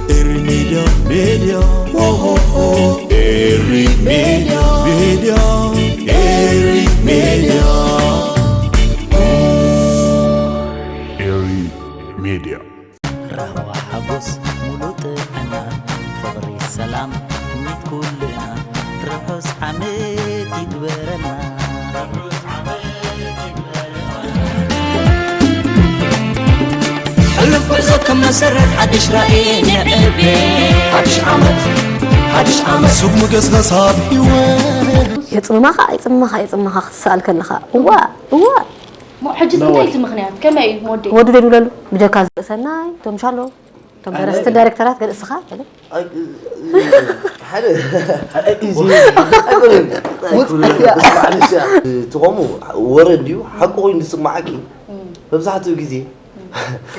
ኤሪ ሚድያ፣ ሚድያ፣ ሆ፣ ሆ፣ ሆ። ኤሪ ሚድያ፣ ሚድያ፣ ኤሪ ሚድያ። ኤሪ ሚድያ። ራህዋ ሓጎስ ሙሉእ ጥዕና፣ ፍቕሪ ሰላም ትምኒት ኩልና፣ ርሑስ ዓመት ይግበረና። ሕሉፍ ጉዕዞ ከም መሰረት ሓድሽ ራእይ ንዕቤ። ሓድሽ ዓመት፣ ሓድሽ ዓመት። ሱቕ ምገስጋስ ኣብ ህይወት። የጽምማኻ፣ የጽምማኻ፣ የጽምማኻ ክትሰኣል ከለኻ። እዋ፣ እዋ። እሞ ሕጂስ እንታይ እዩ እቲ ምኽንያት? ከመይ እዩ ሞዴ? ወዲ ዶ ይብለሉ? ብጀካ ዝርእሰናይ፣ ቶም ሻሎ፣ ቶም ኣይ፣ ደረስቲ ኣይ። ዳይሬክተራት፣ ገለ እስኻ፣ ገለ? ኣይ፣ እ-፣ እ-፣ ሓደ፣ ኣይ፣ እዚ፣ ኣይኮነን። ውጽእ እያ። በስመ ኣብ፣ እሺ። እቲ ከምኡ ወረ እንድዩ፣ ሓቂ ኮይኑ ዝስምዓኪ፣ እም። መብዛሕትኡ ግዜ፣ እም።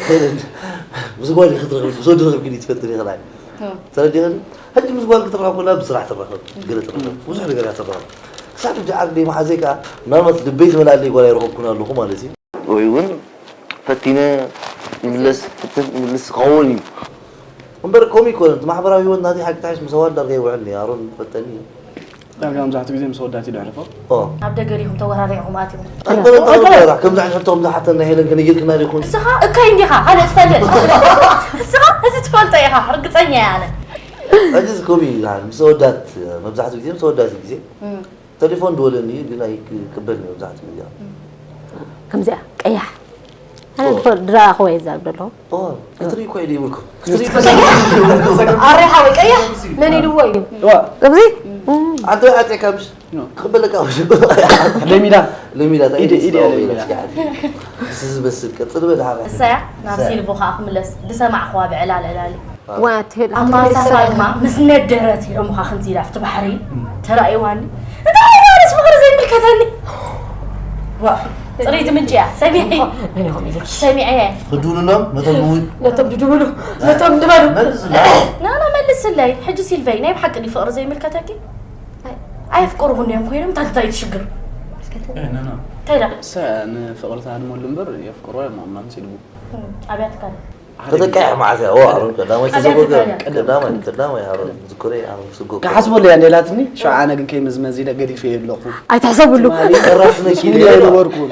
ሄለን፣ ምስ ጓል ክትረኽቢ፣ ምስ ወዲ ረኺብኪ ትፈልጢ ዲኺ? እም። ተረዲእኒ? ሕጂ ምስ ጓል ክትራኸብ ከላ ብስራሕ ትራኸብ፣ ገለ ትራኸብ፣ ብዙሕ ነገር እያ ትራኸብ። ክሳብ ሕጂ ዓርዲ መሓዘይ ከኣ፣ ምናልባት ልበይ ትመልኣለይ ጓል ኣይረኸብኩን ኣለኹ ማለት እዩ። ወይ እውን ፈቲነ ይምለስ፣ ፍትን ይምልስ ክኸውን እዩ። እምበር ከምኡ ኣይኮነን። እቲ ማሕበራዊ ህይወት ናተይ ሓቂ ተሓይሽ ምስ ኣዋልድ ዳርጋ ይውዕል እየ። ኣሮን ይፈልጠኒ እዩ። ዳርጋ መብዛሕትኡ ግዜ ምስ ኣወዳት እዩ ደሕርፎ። ኦ። ኣብ ደገ ዲኹም ተወራሪዕኹም ኣቲኹም? ኣይኮነን፣ ኣይኮነን። ተወራሪዕና። ከምዚ ዓይነት ሕቶ ከምዚ ሓተና ሄለን ከነጊርክና ዲኹን? ንስኻ እከይ እንዲኻ፣ ካልእ ትፈልጥ። ንስኻ እዚ ትፈልጦ ኢኻ፣ ርግጸኛ እየ ኣነ። ሕጂ እዚ ከምኡ እዩ ዝሃል። ምስ ኣወዳት፣ መብዛሕትኡ ግዜ ምስ ኣወዳት ግዜ እም። ተሌፎን ድወለኒ እዩ፣ ግን ኣይክቅበልን እዩ መብዛሕትኡ ግዜ። ከምዚኣ ቀያሕ። ኣነ ኦ። ድፎ-፣ ድረኣኹዎ እየ ዝዛረብ ዘለኹ። ኦ፣ ክትርኢ እኮ ኢለ ይብልኩም። ክትርኢ እኮ ኣረ ሓወይ ቀያሕ መን ኢልዎ እዩ? ዋ። ኣብዚ? ኣንተ ኣጼካ ምሽ? ኖ። ክቅበለካ ምሽ? ለሚዳ። ለሚዳ፣ ታይ ኢደ፣ ኢደ፣ ኢደ፣ ለሚዳ። ስጋዕቲ። እዚ ዝመስል ቀጽል በል፣ ሓራ። እሳያ፣ ናብ እሳያ። ሲልቮ ከዓ ክምለስ። ዝሰማዕኽዋ ብዕላል ዕላል እዩ። ዋ፣ ትሄድ ኣማሳይ ክትመልስ ድማ ምስ ነደረት ኢሎምኻ ከምዚ ኢላ ኣብቲ ባሕሪ እም። ተራእይዋኒ። እንታይ ዓይነት ፍቕሪ ዘይምልከተኒ? ዋ፣ ጽርይቲ ምንጪ እያ። ሰሚዐ። መን ኢኹም ኢልኪ? ሰሚዐ። ክድውሉሎም፣ ነቶም ድውል። ነቶም ድድውሉ፣ ነቶም ድበሉ። መልስላ። ና፣ ና፣ መልስለይ። ሕጂ ሲልቨይ፣ ናይ ብሓቂ ድዩ ፍቕሪ ዘይምልከተኪ? ኣይ፣ ኣየፍቅሩኹን እዮም ኮይኖም፣ እንታይ፣ እንታይ ትሽግር? እ፣ ኖ፣ ኖ። እንታይ ኢላ? ሰ-፣ ንፍቕሪ ትሃድመሉ እምበር የፍቅርዋ እዮም ኣብ ማንስ ይልቡ። እም፣ ኣብያትካ ድዩ? ተጠቃዒ መዓስ እያ? ዋ፣ ኣሮን ቀዳማይ ተዘጎገ። ቀዳማይ፣ ቀዳማይ ኣሮን ዝኮረ፣ ኣሮን ዝጎገ። ክሓስበሉ እያ እንዴላትኒ፣ ሸውዓነ ግን ከይመዝመዝ ኢለ ገዲፈ ኣለኹ። ኣይትሕሰብሉ። ትማሊ ቀራስ ነኪለ። ስሙን ኣይነበርኩን።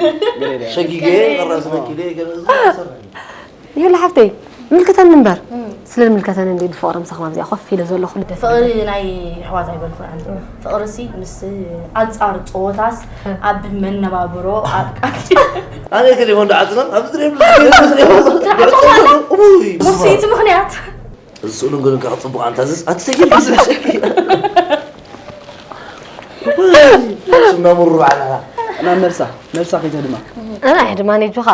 ሸጊገ፣ ቀራስ ነኪለ፣ ገለ ዝሰርሕ። ይህሉ ሓፍተይ፣ ምልክተኒ እምበር። እም። ስለ ምልከተኒ እንዴ ብፍቕሪ ምሳኹም ኣብዚኣ ኮፍ ኢለ ዘለኹ። ፍቕሪ ናይ ኣሕዋት ኣይበልኩን ኣነ። ፍቕርሲ ምስ ኣንጻር ጸወታስ ኣብ መነባብሮ ኣብ ኣነ ቴሌፎን ዶ ዓጽና? ኣብ ትሬም ትዓጽዋ ኣላ? እሙይ፣ ሙሴ፣ እቲ ምኽንያት? እዚ ስእሉን ገሉን ከኣ ጽቡቕ ኣንታ ዝስ-፣ ኣቲ ሰጊድ ዝብል ሸኪ። ስምና ምሩር ዓላላ። ናብ መልሳ፣ መልሳ ከይተ ድማ። ኣነ ኣይ ድማ ነይ ጆኻ።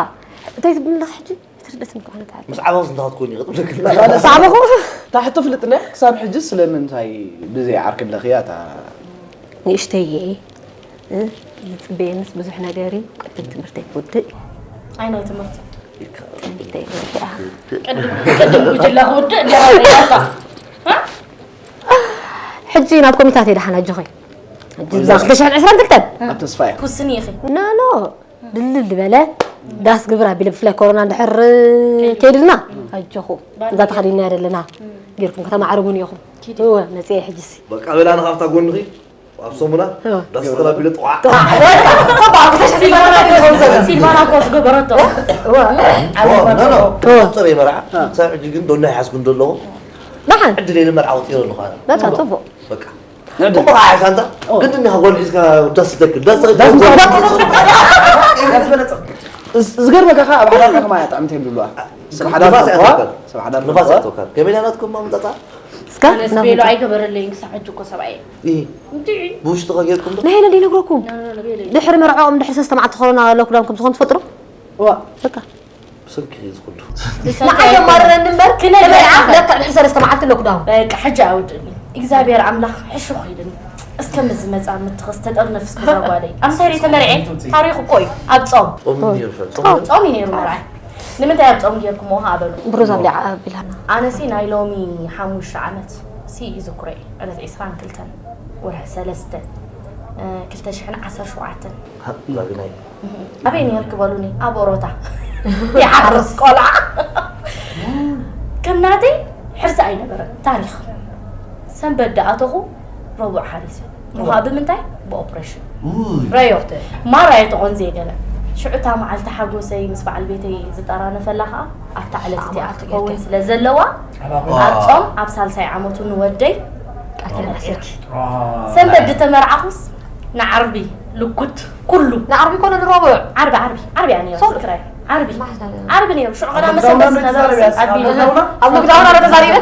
እንታይ ትብል ኣለኻ ሕጂ? ኣይትርደትን እኮ ኣነ ተዓል። ምስ ዓበኽስ እንታይ ክትኮኒ? ክጥብለኪ። ምስ ዓበኹ? እታ ሕቶ ፍልጥ እንድያ፣ ክሳብ ሕጂ ስለምንታይ ብዘይ ዓርኪ ኣለኽያ? እታ ንእሽተይ እየ፣ እ፣ ዝጽበየንስ ብዙሕ ነገር እዩ። ቅድም ትምህርተይ ክውድእ። ኣይ ናይ ትምህርቲ? ትምህርተይ ክውድእ፣ ኣ። ቅድም፣ ቅድም ጉጅለ ክውድእ፣ ድሕሪ ጸወታ። እ? ሕጂ ናብ ኮሚታት እየ ደሓን ኣጆኺ። ሕጂ እዛ ክልተ ሽሕን ዕስራን ክልተን። ኣብ ተስፋ እየ። ክውስኒ ኢኺ? ኖ፣ ኖ። ድልድል ዝበለ ዳስ ግብር ኣቢለ፣ ብፍላይ ኮሮና እንድሕር ከይድልና፣ ኣጆኹ፣ እዛ ተኸዲንናያ ዘለና ጌርኩም ከተማዕርጉን ኢኹም። ኪዲ። እወ፣ መጽየ ሕጂሲ። በቃ በላ፣ ንኻብታ ጎንኺ ኣብ ሰሙና እወ። ዳስ ተኸላ ኣቢለ ጠዋዕ። ጠዋዕ። በቃ፣ ጽቡቕ፣ ኣብ ክልተ ሽሕን ዕስራን ክልተን። ሲልቫና እኮ ዝገበረቶ። እወ። እወ፣ ኖ፣ ኖ። እወ። ጥሪ መርዓ። ክሳብ ሕጂ ግን ዶና ይሓዝኩ እንደለኹ። ደሓን። ዕድለይ ንመርዓ ወጢረ ኣለኹ ኣነ። በቃ፣ ጽቡቕ። በቃ። ንዕድል። እሞ ከዓ ሓይሽ ኣንታ፣ ኦ። ግድን ኢኻ ጓል ሒዝካ ዳስ ትተክል፣ ዳስ ትተክል። ዳስ ትተክል። ዳስ ትበለጽ። ዝ-፣ ዝገርመካ ከዓ ኣብ ሓዳርካ ከማን እያ ጥዕምቲ የብልዋ። ሰብ ሓዳር ንፋስ እያ ትወካ፣ ትወካ። ሰብ ሓዳር ንፋስ እያ ትወካ። ትወካ። ከመይ ኢላ ናትኩም ኣመጣጣ? እስከ ኣነስ ናብ ቬሎ ምንታይ? ኣይገበረለይን ክሳብ ሕጂ እኮ ሰብኣየ። ኢ። እንድዒ። ብውሽጥኻ ጌርኩም ዶ? ንሄለን ይነግረኩም። ኖ፣ ኖ፣ ኖ፣ ቬሎ። ድሕሪ መርዕኦም ድሕሪ ሰለስተ መዓልቲ ኮሮና ሎክዳውን ከም ዝኾን ትፈልጡ ዶ? ዋ። በቃ። ብሰንኪ እዩ ዝኹሉ። ንዓይ የማርረኒ እምበር፣ ክነግርካ። ንመርዓ ለክዕ ድሕሪ ሰለስተ መዓልቲ ሎክዳውን። በቃ፣ ሕጂ ኣውድእኒ። እግዚኣብሔር ኣምላኽ ሕሹኽ ኢልኒ። እስከ ምስ ዝመጻ ምትኽስ ተጠርንፍ እስከ እዛ ጓለይ። ኣብ ምንታይ ተመርዔ? ታሪኽ እኮ እዩ። ኣብ ጾም። ጾም እዩ ነይሩ፣ ጾም። ጾም እዩ ነይሩ መርዓይ። ንምንታይ ኣብ ጾም ጌርኩሞ? ሃ በሉ። ብሩዝ ኣብሊዓ ኣቢላና። ኣነሲ ናይ ሎሚ ሓሙሽተ ዓመት ሲ ይዝክሮ እየ። ዕለት ዕስራን ክልተን ወርሒ ሰለስተ፣ እ፣ ክልተ ሽሕን ዓሰርተ ሸውዓተን። ሃ፣ ላግናይ። ኣበይ ነይርኪ በሉኒ? ኣብ ኦሮታ። ይሓርስ ቆልዓ። ከም ናተይ ሕርሲ ኣይነበረን። ታሪኽ ሰንበት ደኣተኹ ረቡዕ ሓሪሰ። ምዃ ብምንታይ? ብኦፕሬሽን። ረዮ። ማራ እየ ተቖንዝየ ገለ። ሽዑ እታ መዓልቲ ሓጎሰይ ምስ በዓል ቤተይ ዝጠራነፈላ ኸኣ ኣብታ ዕለት እቲኣ ክትከውን ስለ ዘለዋ፣ ኣብ ጾም ኣብ ሳልሳይ ዓመቱ ንወደይ ተመርዒርኪ። ሰንበት ድተመርዓኹስ ንዓርቢ ልኩት ኩሉ ንዓርቢ ኮነ ንረቡዕ? ዓርቢ፣ ዓርቢ፣ ዓርቢ እያ ነይራ። ሶሪ። ትግራይ ዓርቢ። ማሕዛ ነይራ። ዓርቢ ነይሩ። ሽዑ ቀዳመ ሰንበት ዝነበረ ሰብ ዓቢ እዩ። ኣብ ሎክዳውን ኣረ ተዛሪበ።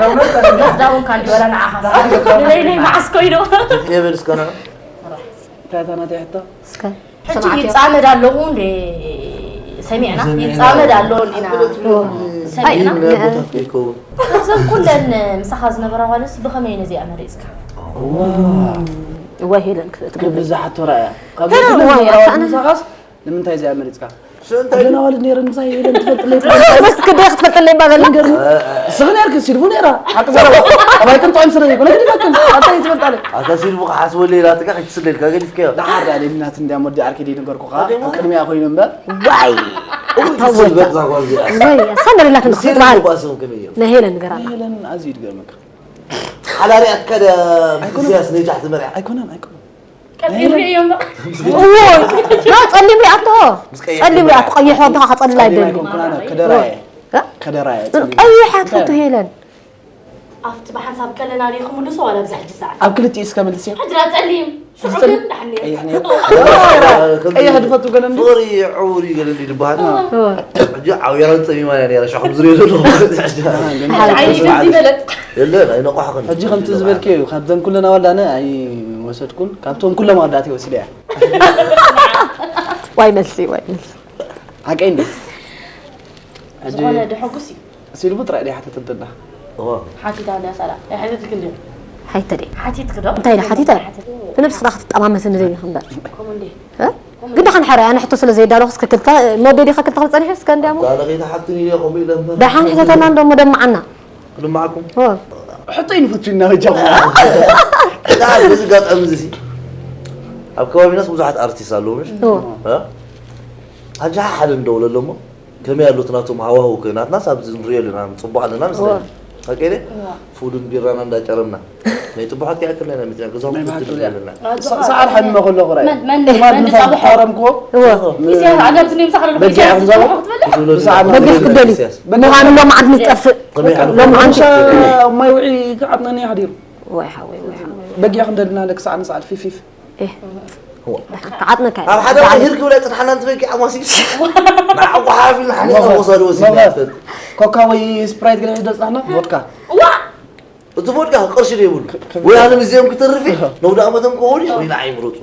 ሎክዳውን ካንዲ ወላ ንዓኻ። ንበይነይ መዓስ ኮይኑ? የብል እስከ ንዑ። እንታይ እታ ናተይ ሕቶ? እስከ ሕጂ ሰማዕክዮ። ይጻመድ ኣለኹ እንዴ ሰሚዕና? ሰሚዕና። ይጻመድ ኣሎ እንዲና ኣይ፣ ሰሚዕና? ናይ ኣቦታት ከይከውን። ካብዘን ኩለን ምሳኻ ዝነበራ ጓልስ ብኸመይ ነዚኣ መሪጽካ? እዋ ሄለን ክትብል ክብሪ ዝሓቶ ረኣያ። ካብ ሄለን፣ ኩለን እዋ፣ ምዕራባት ኣነ ምሳኻስ ንምንታይ እዚኣ መሪጽካ? ሽዑ እንታይ ኩለን ኣዋልድ ነይረን ምሳይ ሄለን ትፈልጥለይ ትፈልጥለይ። ክደይ ክትፈልጥለይ እባ በላ። ንገርኒ። እስኺ ነርኪ ሲልቡ ነይራ። ሓቂ ዘረባ። ኣባይክን ጥዑም ስለ ዘይኮነ ግዲፈክን። ኣንታይ ትፈልጣለይ? ኣታ ሲልቡ ክሓስበለይ ኢላትካ ከይትስለልካ ገዲፍካዮ። ደሓር ዳኣ ሌምናት እንዲያ ሞዲ ዓርኪ ደይ ነገርኩኻ። ኣደሞ? ኣብ ቅድሚያ ኮይኑ እምበር። ዋይ! እውይ፣ ኣታ ትስል ወታ። በዛ ጓል እዚኣ። ወይ፣ ሳንደር ኢላትን ትስል ክትበሃል። እኮ ኣስም ከመይ እዮም? ናይ ሄለን ንገራና። ሄለን ኣዝዩ ይድገመካ። ሓላሪኣትካ ድያ ኣይኮነን። ብዝያስ ነጃሕ ትመርያ? ኣይኮነን፣ ኣይኮነን። ቀጢን ሪእዮ እምበር። እዎ፣ ና ጸሊም ሪኣቶ። ምስ ቀይሕ ጸሊም ሪኣቶ፣ ሪኣ። ቀይሕ ወዲ ከዓ ክጸልል ጸሊም ኣይደልን። ኣይኮንኩን ኣነ፣ ከደራየ። እ? ከደራየ፣ ጸሊም። ቀይሕ ኣትፈቱ ሄለን። ኣብቲ ብሓንሳብ ከለና ዶ ክምልሶ ዋላ ኣብዚ ሕጂ ሰዓት? ኣብ ክልቲኡ እስከ መልስዮ። ሕጂ ዳ ጸሊም፣ ሽዑ ዝጸል-፣ ግን ደሓን ነይሩ። ቀይሕ ነይሩ። ከምዚ ቀይሕ ድፈቱ ገለ እንዲ? ፍቕሪ ዕውር እዩ ገለ እንዲ ድበሃል። እዎ። ሕጂ ዓውያራን ጸሚማን እያ ነይራ፣ ሽዑ ከም ዝሪኦ ዘለኹ። ሕጂ ዓይኒ ግን ዝበለት። የለን፣ ኣይነቋሕኽን። ሕጂ ከምቲ ዝበልክዮ እዩ፣ ካብዘን ኩለን ኣዋልድ ኣነ ኣይወሰድኩን፣ ካብቶም ኩሎም ኣወዳት እየ ወሲደያ። ዋይ መልሲ፣ ዋይ መልሲ። ሓቀይ እንዲ? ሕጂ ዝኾነ ደሐጉስ እዩ። ሲልቡ ጥራይ ድያ ሓተተትና? እዋ። ሓቲታ እንድያ ሳላ። ኣይሓተትክን ድያ? ሓይተ ድየ? ሓቲትክ ዶ? እንታይ ኢለ ሓቲተ? ሓቲተ። ብነብስኻ ክትጠማመሰኒ ዘይኒ እምበር። ከምኡ እንዴ? እ? ከምኡ ግዳ እንዴ? ከንሕረ፣ ኣነ ሕቶ ስለ ዘየዳለኹ እስከ ክልተ፣ መወደይ ዲኻ ክልተ ክብል ጸኒሑ እስከ እንድያሞ? ኣታ ለኸይታ ሓትኒ ኢለ ከምኡ ኢለ እምበር። ደሓን ሕተተና እንዶ መደማዓና። ክልማዓኩም? ኦ። ሕቶ ይንፈቱ ኢና በጃኹም። እና በዚ ኣጋጣሚ እዚ ሲ፣ ኣብ ከባቢናስ ብዙሓት ኣርቲስት ኣለዉ፣ ምሽ? ኦ። እ? ኣጃ ሓደ እንደውለሎ እሞ፣ ከመይ ኣሎ እቲ ናቶም ሃዋህው ከ? ናትናስ ኣብዚ ንሪኦ ኣለና፣ ንጽቡቕ ኣለና መስለኒ። ኦ። ሓቂ ድየ? ፉልን ቢራና እንዳጨረምና። ናይ ጽቡሓት ከይኣክልና ኢና መጺና፣ ገዛውቲ ናይ ብሓቂ ክትብል እያ። ኣለና። ሳ-፣ ሰዓል ሓሚመ ከለኹ ራእየ። መን፣ መን፣ ትማል መን ምሳሕ ዝጻብሖ? ሓረምክዎ? እዎ። ም-፣ ኢሳያስ ዓጋብ ዝኔ ምሳሕ ከለኹ በጊዕ ኢሳያስ ክትዛረብ? ዝጻብሖ ክትበልዕ? ክትብሎ ብሰዓት ኣለና። በጊዕ ክትደልዩ። ኢሳያስ። ምዃኑ ሎምዓንቲ ንጠፍእ። ከመይ ሓሚመ? ሎምዓንቲ። ከምሻ ማይ ውዒ ክዓጥነኒ ሓዲሩ። ወይ ሓወይ፣ ወይ ሓወይ። በጊዕ ክንደልና ለክሳዕ ንሰዓት ፊፍ ፊፍ። ኤህ። እዋ። ክዓጥነካ እየ። ኣብ ሓደ ብጣዕሚ። ሂር ክብላ ጽንሓና እንትበኪ ዓማሲ። ንዓቑ ሓፊልና ሓኒና መኸ-፣ ወሳዱ ወሲድና መኸ-፣ ትፈልጥ። ኮካ ወይ ስፕራይት ገለ ሒዝዶ ጽናሕና? ቮድካ። እዋ! እቲ ቮድካ ቅርሺ ዶ ይብሉ? ከ-፣ ከ-፣ ወይ ኣነ ምስዚኦም ክትርፊ፣ እህ። ነውዲ ዓመቶም ከሆኒ፣ ወይ ንዓይ ምረጹ።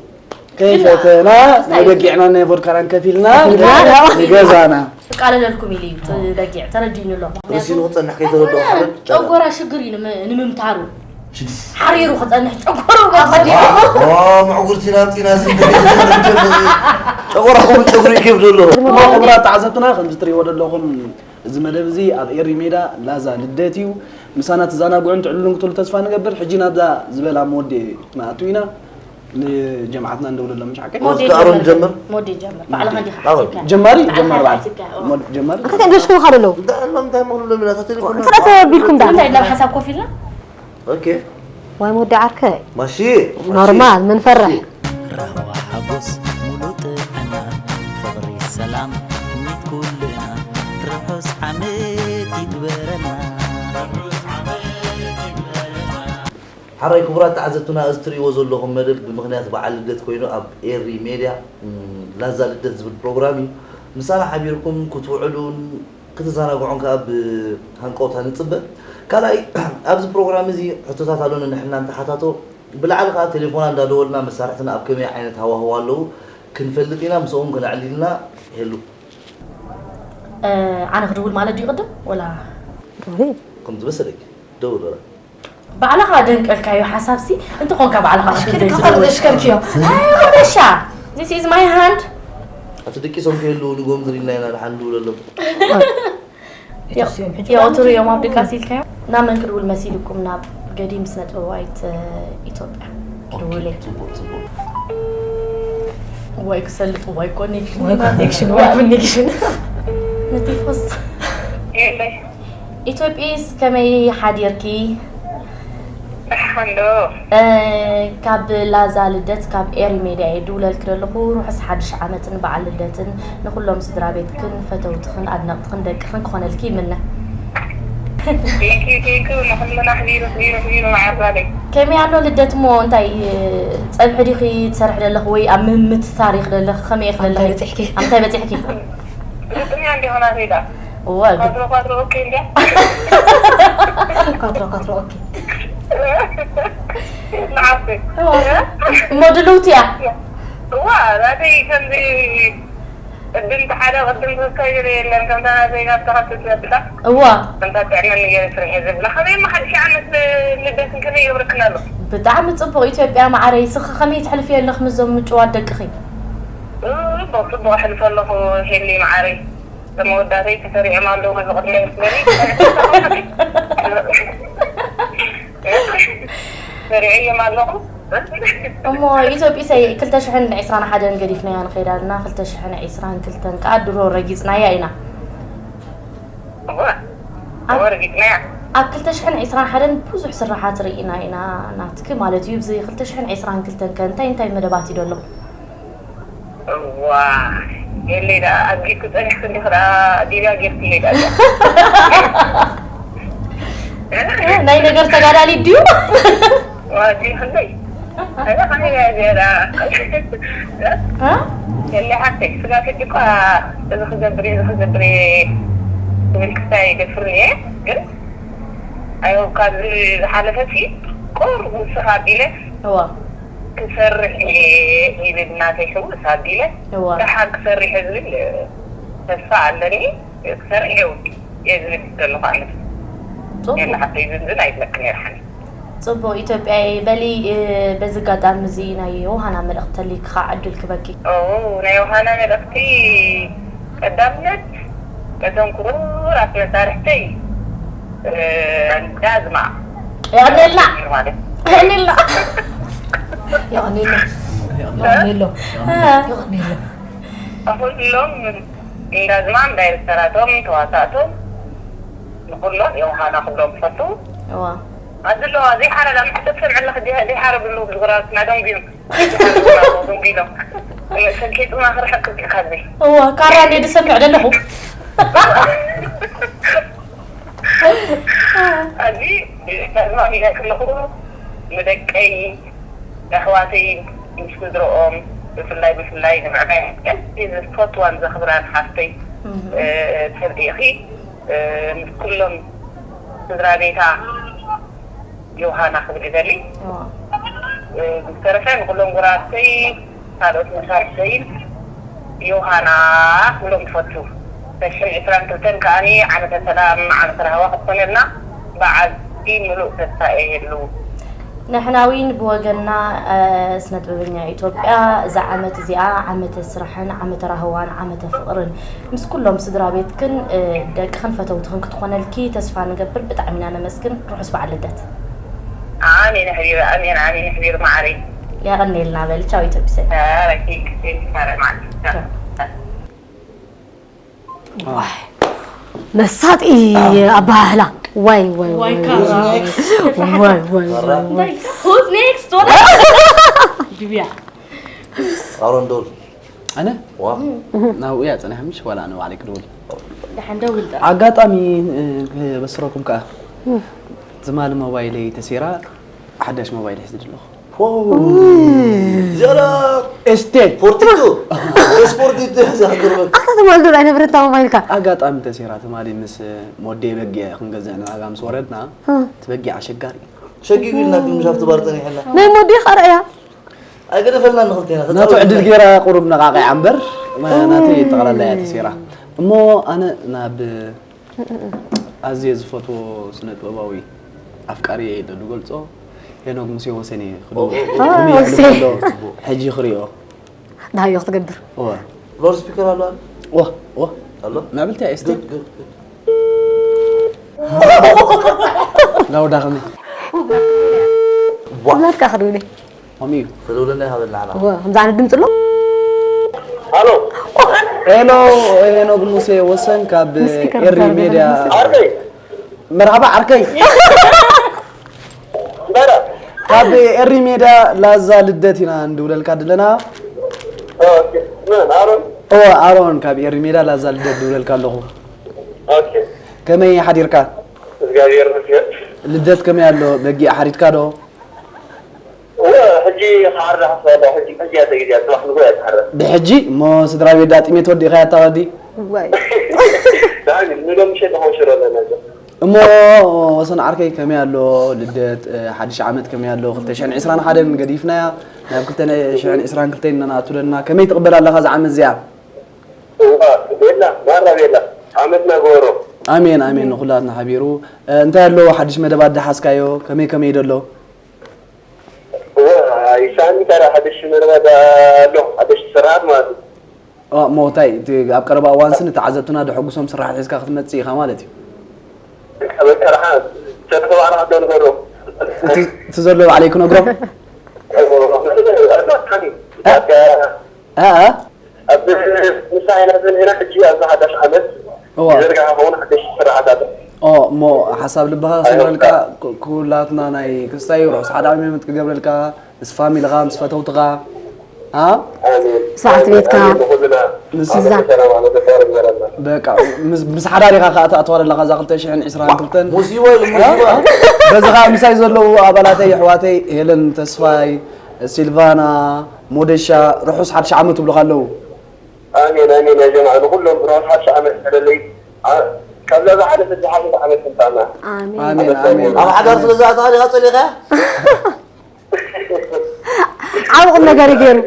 ከይፈተና፣ ናይ በጊዕና ናይ ቮድካናን ከፊልና፣ ከፊልና፣ ንገዛና። ክቃለለልኩም ኢሉ እዩ፣ እቲ በጊዕ፣ ተረዲእኒ ኣሎ። ርእሲ ንኽጸንሕ ከይተረድኦ ኣይኮነን፣ ሓረድ። ጨጎራ ሽግር እዩ ንመ-፣ ንምምታሩ። ሽድስ። ሓሪሩ ክጸንሕ ጨጎሩ ኣቐዲሙ። ዋ፣ ዋ፣ ምዕጉርቲ ናምጺና እዚ እንተ-፣ ጨጎራ ከምኡ ጨጉሪ ይከብዶ ኣሎ። እሞ ክቡራት ተዓዘብትና፣ ከምዚ ትርእይዎ ዘለኹም፣ እዚ መደብ እዚ ኣብ ኤሪ ሜዳ ላዛ ልደት እዩ። ምሳና ትዘናግዑን ትዕልሉን ክትህሉ ተስፋ ንገብር። ሕጂ ናብዛ ዝበላ መወዲ ክንኣቱ ኢና። ንጀምዓትና እንደውለሎም፣ ምሽ ሓቀይ? ሞዴ እስከ ኣሮን ጀምር። ጀምር። ሞዴ ጀምር። ባዕልኻ እንዲኻ ኣሮን። ሓሲብካ። ጀማሪ? ባዕልኻ ጀማሪ በዓል። ሓሲብካ፣ ኦ። ሞድ-፣ ጀማሪ? እንታይ ደሽኩ ኢኻ ደሎ? እንታይ፣ እንታይ መኽሉ ለሚናታ ቴሌፎን? እንታይ ተቢልኩም ዳ? እንታይ ኢልና ብሓንሳብ ኮፍ ኢልና? ኦኬ። ዋይ ሞዴ ዓርከይ። ማሺ። ኖርማል፣ ምን ፈርሕ? ራህዋ ሓጎስ ሙሉእ ጥዕና፣ ፍቕሪ ሰላም ሚት ኩልና፣ ርሑስ ዓመት ይግበረልና። ሓራይ ክቡራት ተዓዘብትና፣ እዚ ትርእይዎ ዘለኹም መደብ ብምኽንያት በዓል ልደት ኮይኑ ኣብ ኤሪ ሜድያ፣ ም፣ ላዛ ልደት ዝብል ፕሮግራም እዩ። ምሳና ሓቢርኩም ክትውዕሉን ክትዘናግዑን ከኣ ብሃንቀውታ ንጽበ። ካልኣይ፣ ኣብዚ ፕሮግራም እዚ ሕቶታት ኣሎ ንሕና እንተሓታቶ፣ ብላዕሊ ከኣ ቴሌፎና እንዳደወልና መሳርሕትና ኣብ ከመይ ዓይነት ሃዋህው ኣለዉ ክንፈልጥ ኢና፣ ምስኦም ክነዕልል ኢና። ሄሉ። እ፣ ኣነ ክድውል ማለት ድዩ ቅድም ወላ? ደውሊ። ከም ዝመሰለኪ፣ ደውል ወላ። ባዕልኻ ደንቀልካዮ ሓሳብሲ፣ እንተኾንካ ባዕልኻ ኣሽከርካ ቅድም ክትደውል። ኣሽከርክዮ። ኣይ፣ ወደሻ። This is my hand። ኣቲ ደቂሶም ከየለዉ ንጎም ዝሪልና ኢና፣ ደሓን ንድውለሎም። የተስዮም ሕጂ የቕትሩ እዮም ኣብ ድቃስ ኢልካዮ። ናብ መን ክድውል መሲልኩም? ናብ ገዲም ስነ ጥበባዊት፣ እ፣ ኢትዮጵያ ክድውል እየ። ጽቡቕ፣ ጽቡቕ። ወይ ክሰልጥ፣ ወይ ኮኔክሽን። ወይ ኮኔክሽን፣ ወይ ኮኔክሽን። ነቲፎስ። የለ። ኢትዮጵስ ከመይ ሓዲርኪ? ደሓን ዶ? እ፣ ካብ ላዛ ልደት ካብ ኤሪ ሜድያ እየ ድውለልኪ ዘለኹ። ርሑስ ሓድሽ ዓመትን በዓል ልደትን ንኹሎም ስድራ ቤትክን ፈተውትኽን ኣድነቕትኽን ደቅኽን ክኾነልኪ ይምነ። ቴንኪዩ ቴንኪዩ ንኹልና ሕቢሩ ሕቢሩ ሕቢሩ መዓዛለይ። ከመይ ኣሎ ልደት እሞ እንታይ ጸብሒ ዲኺ ትሰርሒ ዘለኺ ወይ ኣብ ምምትታር ኢኺ ዘለኺ ከመይ ኢኺ ኣብ እንታይ ዘለኺ? በጺሕኪ? ኣብ እንታይ በጺሕኪ? ግጥምያ እንዲሆና ዜዳ እወ፣ ግ- ኳትሮ ኳትሮ ኦኬ እንዲያ። ኳትሮ ኳትሮ ኦኬ። ንዓፍክ እወ። እሞ ድልውቲ እያ። እዋ ናተይ ከምዚ ቅድም ተሓደ ቅድም ክልተ ይብል የለን ከምታ ናተይ ናብ ተኸትል ዘብላ እዋ። ከምታ ጥዕና ንገር ስርሐ ዘብላ ከመይ ማ ሓድሽ ዓመት ልደትን ከመይ ይብርክና ኣሎ። ብጣዕሚ ጽቡቕ ኢትዮጵያ መዓረይ። ስኺ ከመይ ትሕልፊ ኣለኽ ምስዞም ምጭዋት ደቅኺ? ጽቡቕ ጽቡቕ ኣሕልፎ ኣለኹ ሄሊ መዓረይ። መወዳእተይ ተሰሪዖም ኣለዉ እዚ ቅድሚ መስለኒ። ሰሪዐዮም ኣለኹ። እሞ ኢትዮጵሰይ ክልተ ሽሕን ዕስራን ሓደን ገዲፍናያ ንኸይድ ኣለና። ክልተ ሽሕን ዕስራን ክልተን ከዓ ድሮ ረጊፅናያ ኢና። እወ፣ ኣብ እወ፣ ረጊፅናያ። ኣብ ክልተ ሽሕን ዕስራን ሓደን ብዙሕ ስራሓት ርኢና ኢና ናትኪ ማለት እዩ። ብዚ ክልተ ሽሕን ዕስራን ክልተን ከ እንታይ እንታይ መደባት እዩ ደሎ? እዋ፣ የለይ ደኣ፣ ኣጊድኩ ጸኒሕኩ እንዲኹ ደኣ፣ ዲብያ ጌርኩለይ ደኣ። ናይ ነገር ተጋዳሊት ድዩ? ዋ፣ ዲኹለይ። ኣነ ከመይ እያ እዚኣ ደኣ? እ? የለይ ሓፍተይ፣ ስጋ ከዲ እኳ እዚ ክገብር እየ፣ እዚ ክገብር እየ ክብል ክሳይ ይደፍርኒ እየ፣ ግን ኣዮ፣ ካብዚ ዝሓለፈ ሲ ቁሩብ ንስኻ ኣቢለ እዋ። ክሰርሕ እየ ይብል ናተይ ሕውስ ኣቢለ እዋ። ደሓን ክሰርሕ እየ ዝብል ተስፋ ኣለኒ። ክሰርሕ እየ እውን እየ ዝብል ዘለኹ ኣነ። ጽቡቕ። የለ ሓፍተይ ዝንዝን ኣይብለክን እየ ደሓን። ጽቡቕ ኢትዮጵያየ በሊ። እ፣ በዚ ኣጋጣሚ እዚ ናይ ዮሃና መልእኽቲ ተልይኪ ከዓ ዕድል ክበኪ። ኦ፣ ናይ ዮሃና መልእኽቲ ቀዳምነት ነቶም ክቡራት መሳርሕተይ፣ እ፣ ዳዝማ የቐንየልና። ማለት የቐንየልና። የቐንየሎም። የቐንየሎም። እ። የቐንየሎም። ኩሎም እንዳዝማም ዳይሬክተራቶም፣ ተዋሳእቶም፣ ንኹሎም ዮሃና ክብሎም ዝፈቱ። እዋ። ኣብዚ ኣለዋ፣ ዘይሓረዳ መሕተት ሰምዐ ኣለኺ፣ ደይ-፣ ደይሓረዱ ኣለዉ፣ ብዝጉራትና ደንጉዮም። ደንጉዮም። ሰንኬቱና ክርሕቅ ክብል ካብዚ። እዋ፣ ካራ እንደ ዝሰምዕ ዘለኹ። ኣብዚ እንዳዝማም ኢለ ክለኹ፣ ንደቀይ፣ ንኣሕዋተይ፣ ምስ ስድረኦም፣ ብፍላይ፣ ብፍላይ ንምዕባይ ዝፈትዋን ዘኽብራን ሓፍተይ፣ እህ። እ፣ ተርዲእኺ፣ እ፣ ምስ ኩሎም ስድራ ቤታ ዮሃና ክብል ይደሊ። እዋ። እ፣ ብዝተረፈ ንኩሎም ጉራብተይ፣ ካልኦት መሳርሕተይን ዮሃና ክብሎም ይፈቱ። ተሽሕን ዕስራን ክልተን ከኣኒ ዓመተ ሰላም፣ ዓመተ ራህዋ ክትኮነልና ብዓቢ ምሉእ ተስፋ እየ የሉ። ንሕና እውን ብወገንና፣ እ፣ ስነ ጥበበኛ ኢትዮጵያ፣ እዛ ዓመት እዚኣ ዓመተ ስራሕን ዓመተ ራህዋን ዓመተ ፍቕርን ምስ ኩሎም ስድራ ቤትክን፣ እ፣ ደቅኽን ፈተውትኽን ክትኾነልኪ ተስፋ ንገብር። ብጣዕሚ ኢና ነመስግን። ርሑስ በዓል ልደት። ኣሜን ኣሕቢር፣ ኣሜን፣ ኣሜን ኣሕቢር መዓረይ። የቐንየልና በል። ቻው ኢትዮጵሰይ። ኧረ ኪንግ፣ ኪንግ፣ ኧረ ማለት። ቻው። ዋይ። መሳጢ ኣባህላ። ዋይ፣ ዋይ፣ ዋይ፣ ዋይ፣ ካራ። ዋይ። ዋይ፣ ዋይ፣ ዋይ፣ ዋይ። እንታይ? Who's next? ወላ? ዲብያ። ኣሮን ዶል። ኣነ? ዋ። ናብኡ እያ ጸኒሓ ምሽ ዋላ ኣነ ባዕለይ ክድውል? ደሓን ደውል ጥራሕ። ኣጋጣሚ፣ እ፣ ክበስረኩም ከኣ። ትማሊ ሞባይለይ ተሲራ፣ ሓዳሽ ሞባይል ሒዘ ኣለኹ። ዋው። እዚኣ ደኣ ኤስቴን። ፎርቲቱ። ስፖርቲቱ እያ እዛ ክገርመካ። ኣታ ትማሊ ዶ ኣይነበረታ ሞባይልካ? ኣጋጣሚ ተሲራ ትማሊ ምስ ሞዴ በጊዕ ክንገዝእ ንዕዳጋ ምስ ወረድና፣ እ። እቲ በጊዕ ኣሸጋሪ። ሸጊጉ ኢልና ግን ምሽ ኣብቲ ባር ጸኒሕና። ናይ ሞዴ ኸኣ ርኣያ። ኣይገደፈልናን ንኽልቴና፣ ናቱ ተጻወትና። ዕድል ገይራ ቁሩብ ነቓቒዓ እምበር፣ ናተይ ጠቕላላ እያ ተሲራ። እሞ ኣነ ናብ ኣዝየ ዝፈትዎ ስነ ጥበባዊ ኣፍቃሪ ኢለ ዝገልጾ ሄኖክ ሙሴ ወሰን እዩ። ኦ፣ ኦ፣ ኦ። አ፣ ሙሴ ወሰን። ኣሎ፣ ሕጂ ክሪኦ። ደሃዮ ክትገብር። እወ። ላውድ ስፒከር ኣሎ ኣሎ? እወ፣ እወ። ኣሎ? ምዕብልቲ እያ፣ ኤስቴ። ግድ፣ ግድ፣ ግድ። ላውዳ ከመይ? ዋ። ናትካ ክድውል። ከምኡ እዩ። ተደውለና ይሃበልና ዓላ። እወ፣ ከምዚ ዓይነት ድምፂ ኣሎ? ሃሎ። ሄሎ፣ ሄኖክ ሙሴ ወሰን ካብ ምስ ስፒከር ኤሪ ዝዛረብ ሜድያ። ዘሎ ዝመስል። ዓርከይ። መርሓባ ዓርከይ። እምበረ ካብ ኤሪ ሜዳ ላዛ ልደት ኢና እንድውለልካ ድለና። ኦኬ። መን ኣሮን? እወ ኣሮን ካብ ኤሪ ሜዳ ላዛ ልደት ድውለልካ ኣለኹ። ኦኬ። ከመይ ሓዲርካ? እግዚኣብሔር ይመስገን። ልደት ከመይ ኣሎ? በጊዕ ሓሪድካ ዶ? እወ፣ ሕጂ ክሓርድ ሓስበ ኣለኹ። ሕጂ፣ ሕጂ እያ ግዜ፣ ጽባሕ ንግሆ እያ ትሓርድ። ብሕጂ እሞ ስድራ ቤት ዳጥሜት ወዲእኻያ እታ ወዲ? ዋይ ዳኒ፣ ንሎም ምሸት ንኸውን ሽሮ ኣለና። እሞ ወሰን ዓርከይ ከመይ ኣሎ ልደት እ፣ ሓድሽ ዓመት ከመይ ኣሎ ክልተ ሽሕን ዕስራን ሓደን ገዲፍናያ ናብ ክልተ ሽሕን ዕስራን ክልተን ኢና ንኣቱ ዘለና ከመይ ትቕበል ኣለኻ እዛ ዓመት እዚኣ? እዋ፣ ቤላ፣ ማራ ቤላ፣ ዓመትና ጎሮ። ኣሜን ኣሜን ንኹላትና ሓቢሩ እ፣ እንታይ ኣሎ ሓድሽ መደባት ደሓስካዮ ከመይ ከመይ ደሎ? እዋ፣ ይሳኒ ታዲያ ሓድሽ መደባት ኣሎ፣ ሓድሽ ስርዓት ማለት እዩ። ሞታይ ኣብ ቀረባ እዋንስ ንተዓዘብትና ደሐጉሶም ስራሓት ሒዝካ ክትመፅእ ኢኻ ማለት እዩ። በቃ ደሓ ሰለፈ ባዕልኻ ዶ ንገሮ። እቲ ዘሎ ባዕለይ ክነግሮ ኣሎካኒ በቃ ኣኣ ኣብ ምሳይ ኢና ዘለና ሕጂ ኣብዚ ሓዳሽ ዓመት እዋ ዘርጋሓ ከውን ሓደሽ ስርዓታት ኦ እሞ ሓሳብ ልብኻ ክሰምረልካ ኩላትና ናይ ክስታይ ርሑስ ሓደ ዓመት ክገብረልካ ምስ ፋሚልኻ ምስ ፈተውትኻ ኣ ኣሜን ስርዓት ቤትካ ንኹልና ምስ እዛ ሰላም ዓመተ ሰላም ይግበረልና። በቃ ምስ- ምስ ሓዳሪኻ ከዓ ተኣትዋ ዘለኻ እዛ ክልተ ሽሕን ዕስራን ክልተን ሙሲቦ እዩ ሙሲቦ በዚ ከዓ ምሳይ ዘለዉ ኣባላተይ ኣሕዋተይ ሄለን ተስፋይ ሲልቫና ሞደሻ ርሑስ ሓድሽ ዓመት ይብሉኻ ኣለዉ ኣሜን ኣሜን ያ ጀማዓ ንኹሎም ርሑስ ሓድሽ ዓመት ይግበረለይ። ኣ- ካብዛ ዝሓለፈት ዝሓሸት ዓመት ትምፃና። ኣሜን ኣሜን ኣሜን ኣብ ሓዳር ስለ ዝኣተኻ ዲኻ ፀሊኻ ዓብቑም ነገር እዩ ገይሩ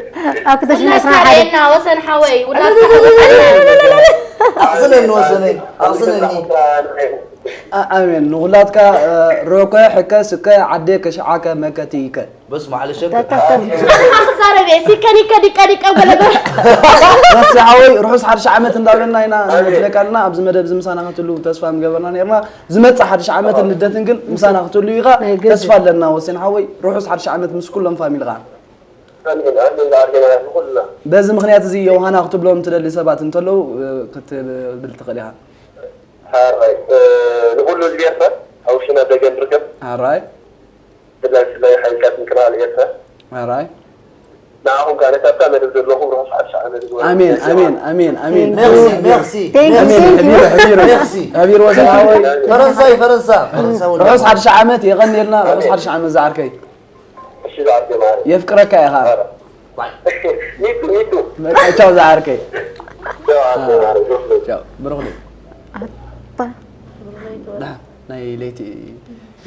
ኣብ ክልተ ሽሕን ዕስራን ሓደ ና ወሰን ሓወይ ውላድ ኣቕስነኒ ወሰነይ ኣቕስነኒ ኣሜን ንኹላትካ ሮከ ሕከ ስከ ዓደ ከሽዓከ መከትይከ በስ ማዕለሸ ተዛረበ ሲከኒከ ዲቀ ዲቀ ገለበ ረሲ ሓወይ ርሑስ ሓድሽ ዓመት እንዳበለና ኢና ንብለካ ኣለና ኣብዚ መደብ እዚ ምሳና ክትህሉ ተስፋ ምገበርና ነርና ዝመፅእ ሓድሽ ዓመትን ልደትን ግን ምሳና ክትህሉ ኢኻ ናይ ግድን። ተስፋ ኣለና ወሴን ሓወይ ርሑስ ሓድሽ ዓመት ምስ ኩሎም ፋሚልኻ ኣሜን ኣሜን ዝዓርከና ንኹልና በዚ ምክንያት እዚ ዮሃና ክትብሎም ትደሊ ሰባት እንተለዉ ክትብል ትኽእል ኢኻ ሓራይ ንኹሉ ህዝቢ ኤርትራ ኣብ ውሽጥና ደገ ንርከብ ኣራይ ብፍላይ ብፍላይ ሓይልታት ምክልኻል ኤርትራ ኣራይ ንዓኹም ከዓ ነታ ኣብታ መደብ ዘለኹም ርሑስ ሓድሽ ዓመት ይግበረልኩም። ኣሜን ኣሜን ኣሜን ኣሜን ሜርሲ ሜርሲ Thank you, ኣሜን thank you. ሕቢሩ ሕቢሩ ሕቢሩ ወሰን ሓወይ ፈረንሳይ ፈረንሳ ፈረንሳ ወዲ ርሑስ ሓድሽ ዓመት የቐንየልና ርሑስ ሓድሽ ዓመት ዝዓርከይ እሺ ዝዓርከይ ማረ የፍቅረካ ኢኻ ሚቱ ሚቱ በቃ ቻው ዝዓርከይ ዶ ዓርከይ ማረ ዞፍሎ ቻው ብሩኽ ነይ ናይ ለይቲ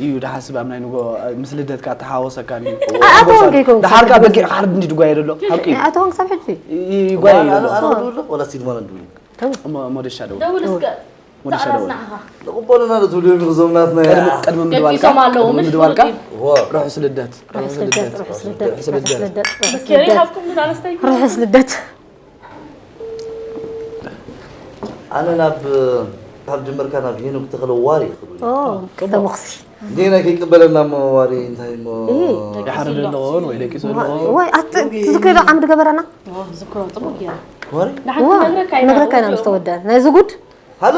እዩ ድሓስብ ኣብ ናይ ንጎ ምስ ልደትካ ተሓወሰካ ኣተወን ከይከውን ድሓርካ በጊዕ ሓርድ እንዲ ድጓየ ደሎ ሓቂ እዩ ኣተወን ክሳብ ሕጂ ይጓየ ደሎ ወላ ሲድሞን እንድብሉ እሞ ሞደሻ ደው ደውል እስከ ሞደሻ ደው ተቐላስናኻ ንቕበሉና ንትብሉ እዮም ዞምናትና ቅድሚ ቅድሚ ምድዋልካ ይሰማለዉ፣ ቅድሚ ምሽ ምድዋልካ ፍሉጥ እዩ። ርሑስ ልደት ርሑስ ልደት ርሑስ ልደት ርሑስ ልደት ምስኪን ይሃብኩም ንኣነስተኛ ርሑስ ልደት ኣነ ናብ ካብ ጅምርካ ናብ ሄኖክ ተኽለ ዋሪ ይኽእሉ ኦ ተሞኽሲ እንዴና ከይቅበለና እሞ ዋሪ እንታይ እሞ እይ። ይሓርድ ኣለኹ ወይ ደቂሱ ኣለኹ ወይ ኣት ትዝክሮ ዓምዲ ገበረና ዝክሮ ፅቡቅ ገይሩ ዋሪ ንሓንቲ ዋ ነግረካ ኢና ነግረካ ኢና ምስ ተወደ ነዚ ጉድ ሃሎ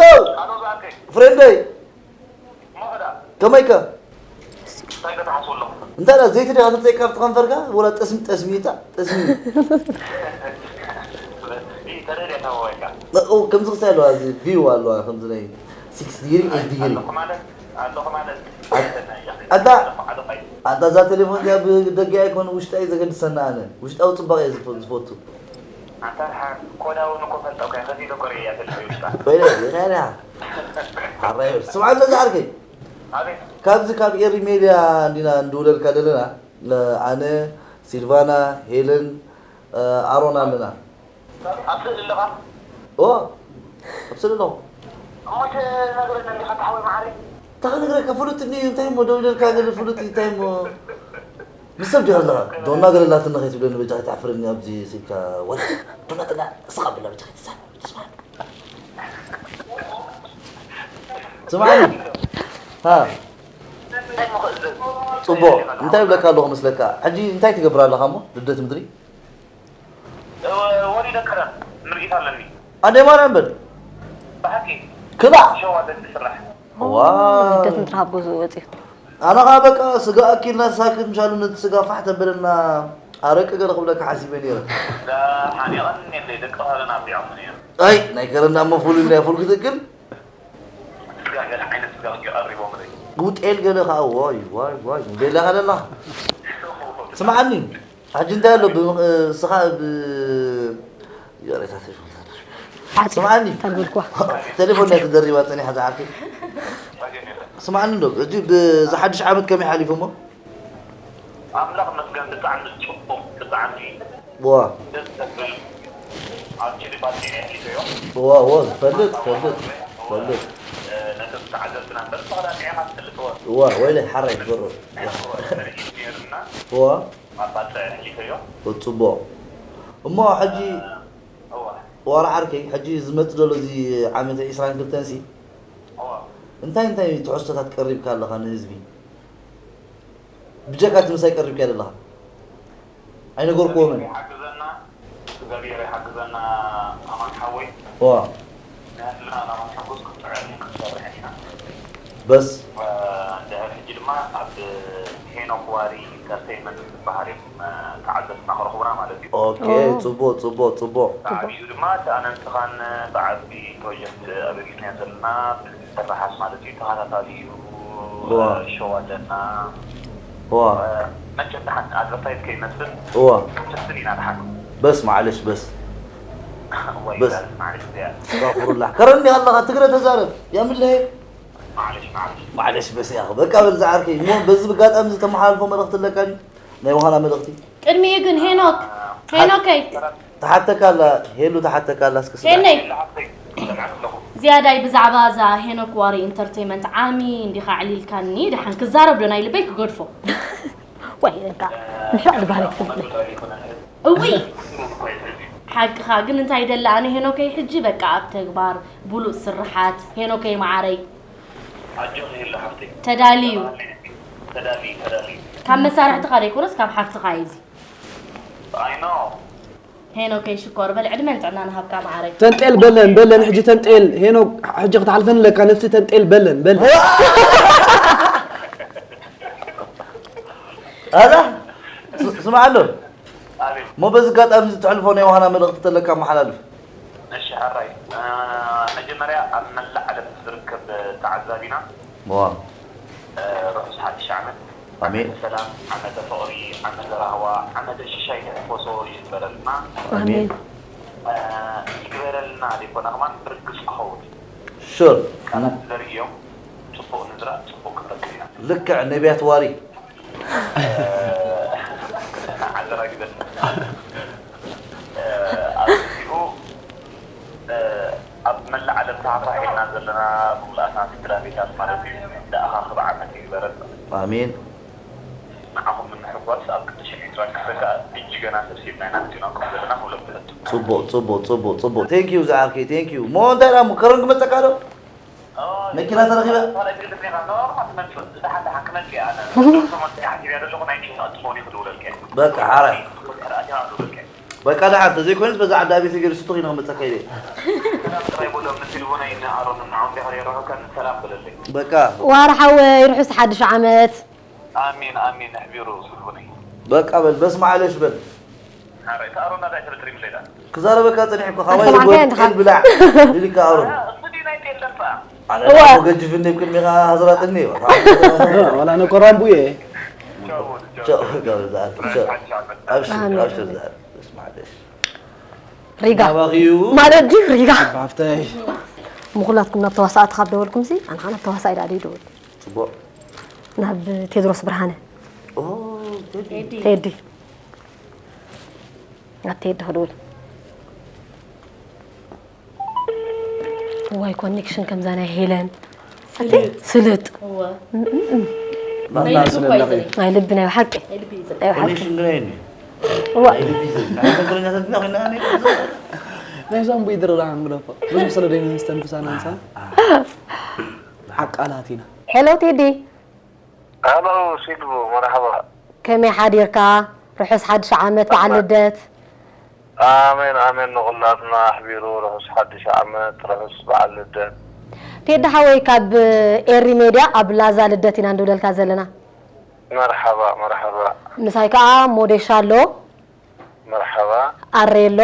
ፍሬንደይ ከመይከ እንታይ ዳ ዘይቲ ዲኻ ተምፀእካ ኣብቲ ከንፈርካ ወላ ጠስሚ ጠስሚ እታ ጠስሚ ከምዚ ክሳይ ኣለዋ እዚ ቪው ኣለዋ ከምዚ ናይ ሲክስ ዲግሪ ኤት ዲግሪ ኣታ ኣታ እዛ ቴሌፎን እዚኣ ብደጊኣ ኣይኮነ ውሽጣ እዩ ዘገድሰና ኣነ ውሽጣዊ ፅባቐ እየ ዝፈ- ዝፈቱ ኣንታ ደሓን ኮዳ እውን እኮ ፈልጠ እኮ እየ ከፊተ እኮ ርእያ ተለፊ ውሽጣ ኮይነ ሪኻያ ሓራይ ስምዓ እንተ ዝዓርከይ ኣቤት ካብዚ ካብ ኤሪ ሜድያ እንዲና እንድውለልካ ዘለና ኣነ ሲልቫና ሄለን ኣሮን ኣለና ኣብ ስእሊ ኣለኻ ኦ ኣብ ስእሊ ኣለኹ እሞ ተነግረኒ እንዲኻ ተሓወይ መዓረይ እንታይ ክነግረካ ፍሉጥ እንዲ እንታይ እሞ ደው ኢለልካ ገለ ፍሉጥ እንታይ እሞ ምስ ሰብ ዲኻ ኣለኻ ዶና ገለ ላትና ከይትብለኒ በጃ ከይትሓፍረኒ ኣብዚ ስልካ ወላ ዶና ጥና እስኻ ብላ በጃ ከይትዛረብ ትስማዕ ስማዕኒ ሃ ፅቡቕ እንታይ ይብለካ ኣለኹ መስለካ ሕጂ እንታይ ትገብር ኣለኻ እሞ ልደት ምድሪ ወሊደ ከረ ምርኢት ኣለኒ ኣደ ማርያም በል ብሓቂ ክላእ ሸው ኣለኒ ስራሕ ዋው። ልደት ምትራሃብ ገዝኡ ወፂኡ። ኣነ ኸዓ በቃ ስጋ ኣኪልና ሳክት ምሻሉ ነቲ ስጋ ፋሕ ተበለና ኣረቂ ገለ ክብለካ ሓሲበ ነይረ። እዛ ሓኒቐን የለይ ደቂ ኸረን ኣቢዖም ነይሩ። ኣይ ናይ ከረን ዳሞ ፉል እንዳ ፉል ክትእክል። ስጋ ገለ ዓይነት ስጋ ክዮ ቀሪቦምለይ። ውጤል ገለ ኸዓ ዋይ ዋይ ዋይ ቤላ ኸለና። ስምዓኒ። ሕጂ እንታይ ኣሎ ብስኻ ብ ይቕሬታ ቴሌፎን ስምዓኒ። ተልብልኳ። ቴሌፎን ናይ ተደሪባ ጸኒሓ ዝዓርኪ። ስምዓኒ እንዶ ሕጂ ብዝሓድሽ ዓመት ከመይ ሓሊፉ እሞ? ኣምላኽ መስገን ብጣዕሚ ጽቡቕ ብጣዕሚ ዋ ደስ ዘብል ኣብቲ ባጢዕ ሒዘዮ ዋ ዋ ዝፈልጥ ፈልጥ ፈልጥ ነቶም ተዓዘብትና እምበር ተኸዳጢዕኻ ትፈልጥዎ ዋ ወይለ ሓራይ ግበሮ ነርና ዋ ኣባተ ሕሊፈዮ ጽቡቕ እሞ ሕጂ እዋ ዋላ ዓርከይ ሕጂ ዝመጽእ ዘሎ እዚ ዓመት ዒስራን ክልተን ሲ እዋ እንታይ እንታይ ትሕዝቶታት ቀሪብካ ኣለኻ ንህዝቢ? ብጀካ እቲ ምሳይ ቀሪብካ ዘለኻ ኣይነገርክዎምን። ሓግዘና እግዚኣብሔር ይሓግዘና ኣማን ሓወይ ዋ ንህዝብና ናባን ሓጎስ ክንጥዕም ክንሰርሕ ኢና በስ ድሕር ሕጂ ድማ ኣብ ሄኖክ ዋሪ ኢንተርቴይንመንት ዝበሃል እዮም ተዓዘብትና ክረኽቡና ማለት እዩ ኦኬ ጽቡቕ ጽቡቕ ጽቡቕ ብዓብዩ ድማ እቲ ኣነንትኻን ብዓቢ ፕሮጀክት ኣበጊስና ዘለና ብዝስራሓት ማለት እዩ ተኸታታሊ እዩ ዋ። ሸው ኣለና ዋ መቸም ደሓን ኣድቨርታይዝ ከይመስል ዋ ፍትን ኢና ደሓን በስ ማዕለሽ በስ ወይ በስ። ማለት እዚኣ استغفر الله ከረኒ ኣለኻ ትግረ ተዛረብ ያምልሄ ማዕለሽ ማዕለሽ ማዕለሽ በስ ያኸ በቃ በል ዝዓርከይ እሞ በዚ ብጋጣሚ ዝተመሓላልፎ መልእኽቲ ኣለካ ድዩ ናይ ምዃና መልእኽቲ ቅድሚኡ ግን ሄኖክ ሄኖከይ ተሓተካ ኣላ ሄሉ ተሓተካ ኣላ እስኪ ስማዕ። ሄነይ ሰምዐ ኣለኹ ዝያዳይ ብዛዕባ እዛ ሄኖክ ዋሪ ኢንተርቴይመንት ዓሚ እንዲኻ ኣዕሊልካኒ ደሓን ክዛረብ ዶ ናይ ልበይ ክገድፎ ወይ እንካ ንሻዕ ዝበሃል ክትብል እውይ ሓቅኻ ግን እንታይ ደለ ኣነ ሄኖከይ ሕጂ በቃ ኣብ ተግባር ብሉፅ ስርሓት ሄኖከይ መዓረይ ኣጆኺ ሄሉ ሓፍተይ ተዳልዩ ተዳሊ ተዳሊ ካብ መሳርሕትኻ ዘይኮነስ ካብ ሓፍትኻ እዩ እዚ ኣይኖ ሄኖከይ ሽኮር በል ዕድመን ጥዕናን ሃብካ መዓረይ ተንጤል በለን በለን ሕጂ ተንጤል ሄኖክ ሕጂ ክትሓልፈን ኣለካ ነፍሲ ተንጤል በለን በለን ኣላ ስ- ስማዕ ኣሎ ኣቤት ሞ በዚ ኣጋጣሚ እዚ ትሕልፎ ናይ ዋህና መልእኽቲ ተለካ መሓላልፍ እሺ ሕራይ መጀመርያ ኣብ መላእ ዓለም ዝርከብ ተዓዛቢና ዋ ርሑስ ሓድሽ ዓመት ኣሜን ዓመተ ሰላም ዓመተ ፍቕሪ ዓመተ ራህዋ ዓመተ ሽሻይ ተሕፈሶ ይግበረልና ኣሜን ይግበረልና ዘይኮነ ከማን ብርግጽ ክኸውን ሹር ቃላት ዘርእዮም ጽቡቕ ንዝራእ ጽቡቕ ክንረክብ ኢና ልክዕ ነቢያት ዋሪ ዓዘራ ግደል ኣብዚኡ ኣብ መላእ ዓለም ተሃፋሒልና ዘለና ብምልኣትና ስድራ ቤታት ማለት እዩ ደኣኻ ክብ ዓመት ይግበረልና ኣሜን ንዓኹም እንሕጓስ ኣብ ክልተ ሽሕ ዕስራን ክልተን ከዓ እጅገና ሰብሲብና ኢና ኣቲናኩም ዘለና ክብሎም ይፈቱ ፅቡቅ ፅቡቅ ፅቡቅ ፅቡቅ thank you ዝዓርከይ thank you ሞ እንታይ ዳ ከረን ክመፀካ ዶ መኪና ተረኺበ በቃ ሓራይ በቃ ደሓን ተዘይኮይኑስ በዛ ዓዲ ኣቤት ገይሩ ስቶ ኪነ ክመፀካ ኢለ በቃ ዋር ሓወይ ርሑስ ሓድሽ ዓመት ኣሜን ኣሜን ኣሕቢሩ ስልፉነይ በቃ በል በስመ ዓለሽ በል ሓራይ ተኣሮና ዳይ ተበትሪ ምለዳ ክዛረበካ ፀኒሕ እኮ ካባይ ኣይሰማዕካዮን ጎድ ድኻ? ጤል ብላዕ ኢልካ ኣሮን እሱ ዲና ይጤል ደንፋ ኣነ እዋ። ዳሞ ገጅፍኒ ኣብ ቅድሚኻ ሃዝራጥኒ እዩ ዋላ ነኮራምቡየ ቻው ቻው ቻው ጋር ዝኣርፍ ቻው ኣብሽር ኣሜን። ኣብሽር ዝኣርፍ በስመ ዓለሽ ሪጋ ናባኺዩ ማለት ድዩ ሪጋ ሓፍተይ ምኹላትኩም ናብ ተዋሳእቲ ካብ ደወልኩም ሲ ኣነ ከዓ ናብ ተዋሳኢ ዳ ደይደወል ፅቡቅ ናብ ቴድሮስ ብርሃነ ኦ ቴዲ ቴዲ ናብ ቴዲ ክድውል ዋይ ኮኔክሽን ከምዛ ናይ ሄለን ስልጥ ናትና ስለለኺ ናይ ልቢ ናይ ሓቂ ናይ ሓቂ ኮኔክሽን ግን ኣይኒ እዋ ናይ ልቢ ዝብል ናይ መንገደኛታት ግን ኮይና እኔ ናይ ዛምቡ ይድረዳ ንግደፎ ብዙሕ ስለ ደይነ ዝተንፍሳ ነንሳ ሓቃላት ኢና ሄሎ ቴዲ ሄሎ ሲልቡ መርሓባ ከመይ ሓዲርካ ርሑስ ሓድሽ ዓመት በዓል ልደት ኣሜን ኣሜን ንኹላትና ኣሕቢሩ ርሑስ ሓድሽ ዓመት ርሑስ በዓል ልደት ቴዲ ሓወይ፣ ካብ ኤሪ ሜድያ ኣብ ላዛ ልደት ኢና ንድውለልካ ዘለና። መርሓባ መርሓባ። ምሳይ ከዓ ሞዴሻ ኣሎ፣ መርሓባ። ኣሬ ኣሎ፣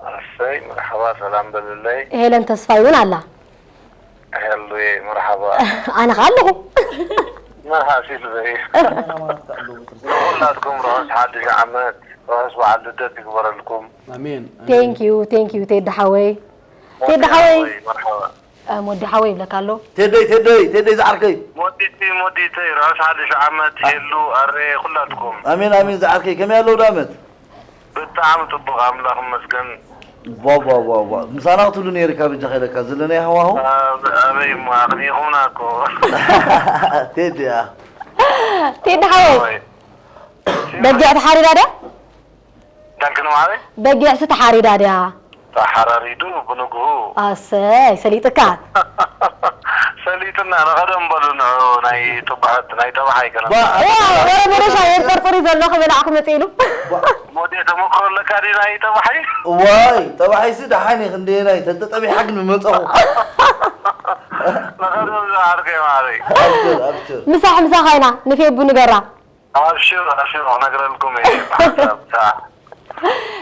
ኣሰይ መርሓባ፣ ሰላም በልለይ። ሄለን ተስፋይ እውን ኣላ። ሄሉየ መርሓባ። ኣነ ከዓ ኣለኹ። መርሓሲል በይ። ንኹላትኩም ርሑስ ሓድሽ ዓመት፣ ርሑስ በዓል ልደት ይግበረልኩም። ኣሜን። ቴንክ ዩ ቴንክ ዩ ቴዲ ሓወይ። ቴዲ ሓወይ መርሓባ። ሞዲ ሓወይ ይብለካ ኣሎ። ቴደይ ቴደይ ቴደይ ዝዓርከይ። ሞዲቲ ሞዲተይ፣ ርሑስ ሓድሽ ዓመት። ሄሉ ኣሬ ኩላትኩም። ኣሜን ኣሜን ዝዓርከይ፣ ከመይ ኣለዉ ዳመት? ብጣዕሚ ጽቡቕ፣ ኣምላኽ ይመስገን። ቧቧቧቧ ምሳና ክትብሉ ነይርካ በጃ ከይለካ ዘለናዮ ሃዋሁ። ኣብ- ኣበይ እሞ ኣቕኒኹምና እኮ። ቴድያ። ቴዲ ሓወይ፣ ወይ። በጊዕ ተሓሪዳ ድያ? እንዳልክን ማዕበይ በጊዕሲ ተሓሪዳ ድያ? ተሓራሪዱ ብንግሁ። ኣሰይ፣ ሰሊጥካ። ሰሊጥና ንቐደም በሉ ንዑ ናይ ጥባሕት ናይ ጠባሓይ ከነ። ዋ፣ ወረ መደሻ የንጠርጥር እዩ ዘሎ ክበላዕኩ መጽእ ኢሉ። ሞዴ ተመክሮ ኣለካ ድዩ ናይ ጠባሓይ? ዋይ ጠባሓይሲ ደሓን እዩ ክንደየናይ ተተጠቢሓ ግን ምመፀኹ። ንቐደም ዝዓርከይ ማዕበይ። ኣብሽር ኣብሽር። ምሳሕ ምሳኻ ኢና ንፌቡ ንገራ። ኣብሽር ኣብሽር ክነግረልኩም እየ። ብሓንሳብ ሳዕ።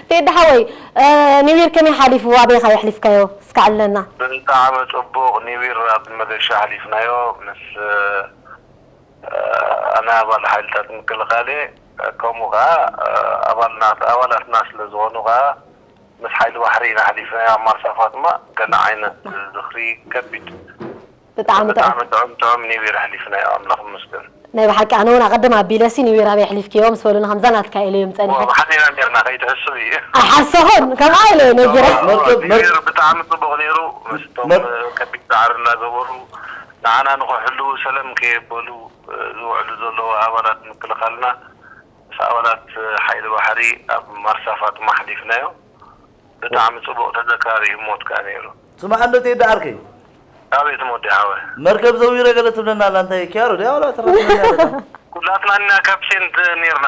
ቴዲ ሓወይ፣ ኒው ይር ከመይ ሓሊፉ? ኣበይ ኢኻ የሕሊፍካዮ? እስከ ኣዕልለና። ብጣዕሚ ጽቡቕ ኒው ይር ኣብ መገሻ ኣሕሊፍናዮ ምስ ኣና ኣባል ሓይልታት ምክልኻል እየ። ከምኡ ከዓ ኣባልና ኣባላትና ስለ ዝኾኑ ከዓ ምስ ሓይሊ ባሕሪ ኢና ኣሕሊፍናዮ ኣብ ማርሳ ፋጥማ። ገለ ዓይነት ዝኽሪ ከቢድ ብጣዕሚ ጥዑም። ብጣዕሚ ጥዑም ጥዑም ኒው ይር ኣሕሊፍናዮ ኣምላኽ ይመስገን። ናይ ብሓቂ ኣነ እውን ኣቐድም ኣቢለሲ ኒው ይር ኣበይ ኣሕሊፍክዮ ምስ በሉኒ ከምዛ ናትካ ኢለ እዮም ጸኒሐ። ሓዚና ኔርና ከይትሕስብ እዩ። ኣይሓሰኹን ከምኣ ኢለ ነጊረ። ኒው ይር ብጣዕሚ ጽቡቕ ነይሩ። ምስቶም ከቢድ ጻዕሪ እናገበሩ ንዓና ንኽሕልዉ ሰለም ከየበሉ ዝውዕሉ ዘለዉ ኣባላት ምክልኻልና ምስ ኣባላት ሓይሊ ባሕሪ ኣብ ማርሳ ፋጥማ ኣሕሊፍናዮ። ብጣዕሚ ጽቡቕ ተዘካሪ እዩ ሞት ከኣ ነይሩ። ስማዕ እንዶ ቴዲ ዓርከይ። ኣቤት ሞዲ ሓወ። መርከብ ዘዊረ ገለ ትብለና ኣላ እንታይ ኪያሮ ድያ ዋላ ተረፈና። ኩላትና እና ካፕቴን ኔርና።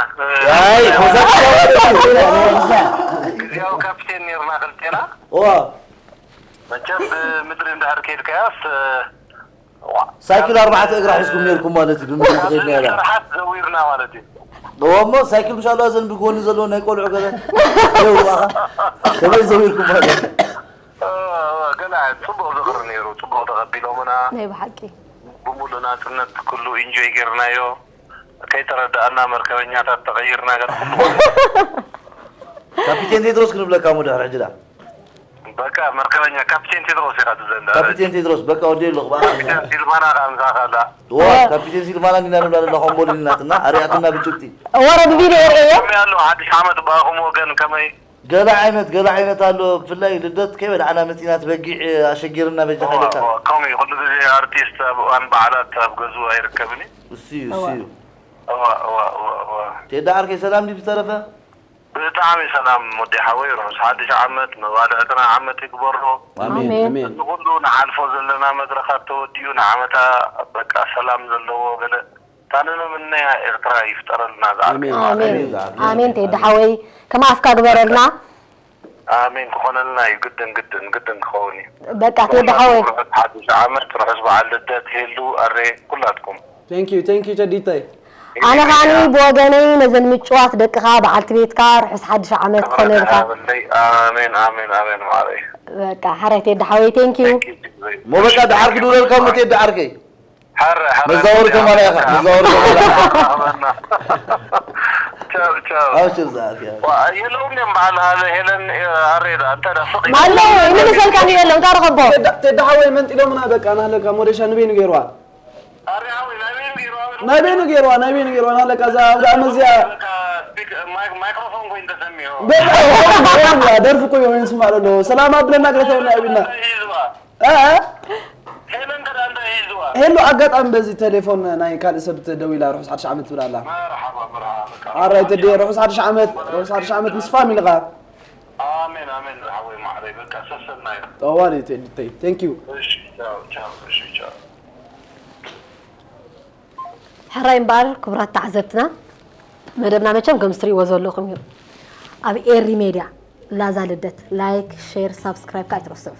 ኣይ ኮዛ። ግዜያዊ ካፕቴን ኔርና ክልቴና። ዋ መቸም ብምድሪ እንዳሕር ከይድካያስ ሳይክል ኣርባዕተ እግራ ሒዝኩም ነርኩም ማለት እዩ ብምድሪ ትኸይድ ነራ። ስርሓት ዘዊርና ማለት እዩ። እሞ ሳይክል ምሻሉ ኣዘን ብጎኒ ዘለዎ ናይ ቆልዑ ገለ ይውጣኻ። ከመይ ዘዊርኩም ማለት እዩ። ገና ጽቡቕ ዝኽሪ ነይሩ። ጽቡቕ ተቐቢሎምና። ናይ ብሓቂ ብሙሉ ናጽነት ኩሉ ኢንጆይ ጌርናዮ። ከይተረዳእና መርከበኛታት ተቐይርና ገለ ኩሉ። ካፒቴን ቴድሮስ ክንብለካ ሞ ድሕሪ ሕጂ ዳ። በቃ መርከበኛ ካፕቴን ቴድሮስ ኢኻ ትብለና። ካፒቴን ቴድሮስ በቃ ወዲ ኣለኹ በቃ። ካፕቴን ሲልቫና ከኣ ምሳኻ ኣላ። ዋ ካፒቴን ሲልቫና እንዲና ንብላ ኣለኹ እምቦ ልልና ትና ኣሪኣትና ብጭብጢ። ወረ ብቪድዮ የርእዮ። ከመይ ኣሎ ሓድሽ ዓመት ብኣኹም ወገን ከመይ? ገለ ዓይነት ገለ ዓይነት ኣሎ ብፍላይ ልደት ከይበላዕና መፂና ትበጊዕ ኣሸጊርና በጃ ከይለካ። ከምኡ እዩ ኩሉ ግዜ ኣርቲስት ኣብ እዋን በዓላት ኣብ ገዝኡ ኣይርከብን እዩ። እሱ እዩ እሱ እዩ። እዋ እዋ እዋ እዋ። ቴዳ ዓርከይ ሰላም ድዩ ብዝተረፈ? ብጣዕሚ ሰላም ወዲ ሓወይ ርሑስ ሓድሽ ዓመት መባልዕትና ዓመት ይግበሮ። ኣሜን ኣሜን። ኣሜን። ንኩሉ ንሓልፎ ዘለና መድረኻት ተወዲኡ ንዓመታ በቃ ሰላም ዘለዎ ገለ እታ ንንምነያ ኤርትራ ይፍጠረልና ዝዓርከይ። ኣሜን። ኣሜን ኣሜን። ኣሜን። ቴዲ ሓወይ ከም ኣፍካ ግበረልና። ኣሜን ክኾነልና እዩ። ግድን ግድን ግድን ክኸውን እዩ። በቃ ቴዲ ሓወይ ርሑስ ሓድሽ ዓመት ርሑስ በዓል ልደት ሄሉ ኣሬ ኩላትኩም። Thank you thank you ቴዲተይ። ኣነ ከዓኒ ብወገነይ ነዘን ምጭዋት ደቅኻ በዓልቲ ቤትካ ርሑስ ሓድሽ ዓመት ክኾነልካ። ክብረት ይሃበለይ። ኣሜን ኣሜን ኣሜን ማረይ። በቃ ሓራይ ቴዲ ሓወይ ቴንኪዩ። ሞ በቃ ደሓር ክድውለልካ ሞ ቴዲ ዓርከይ። ሓረ ሓረ መዛወሪ ከማና ኢኻ መዛወሪ ከማና ኢኻ። ቻው ቻው። ኣብሽር ዝኣትያ። የለውም እዮም በዓል ሃለ ሄለን ኣሬዳ እንታይ ዳ ፍቕ ኣሎ ይምልሰልካ እንዲ የሎ እንታይ ረኸቦ? ቴዳ ሓወይ መንጢሎምና በቃ ናለካ ሞዴሻ ንበይኑ ገይርዋ። ኣሬ ሓወይ ናይ በይኑ ገይሩ ናይ በይኑ ገይርዋ ናይ በይኑ ገይርዋ ናለካ እዛ ኣብ ዳኣ መዝያ ማይክሮፎን ኮይኑ ተሰሚዑ። በቃ ደርፊ እኮ ይሆን ስማዕ ኣሎ ሰላም ኣብለና ገለተውና ኣቢልና ሂዝባ እ? ሄለን ከዳ እንታይ ሂዝባ ሄሎ ኣጋጣሚ በዚ ቴሌፎን ናይ ካልእ ሰብ ደዊላ ርሑስ ሓድሽ ዓመት ትብል ኣላ መርሓባ መርሓባ ኣራይ ተዲ ርሑስ ሓድሽ ዓመት ርሑስ ሓድሽ ዓመት ምስ ፋሚልኻ ኣሜን ኣሜን ዝሓወይ ማዕረይ በቃ ሰሰናዩ ጠዋሊ ቴንኪዩ እሺ ቻው ቻው እሺ ቻው ሕራይ እምበኣር ክቡራት ተዓዘብትና መደብና መቸም ከም ዝትሪእዎ ዘለኹም እዩ ኣብ ኤሪ ሜድያ ላዛ ልደት ላይክ ሼር ሳብስክራይብ ከዓ ኣይትረስዑ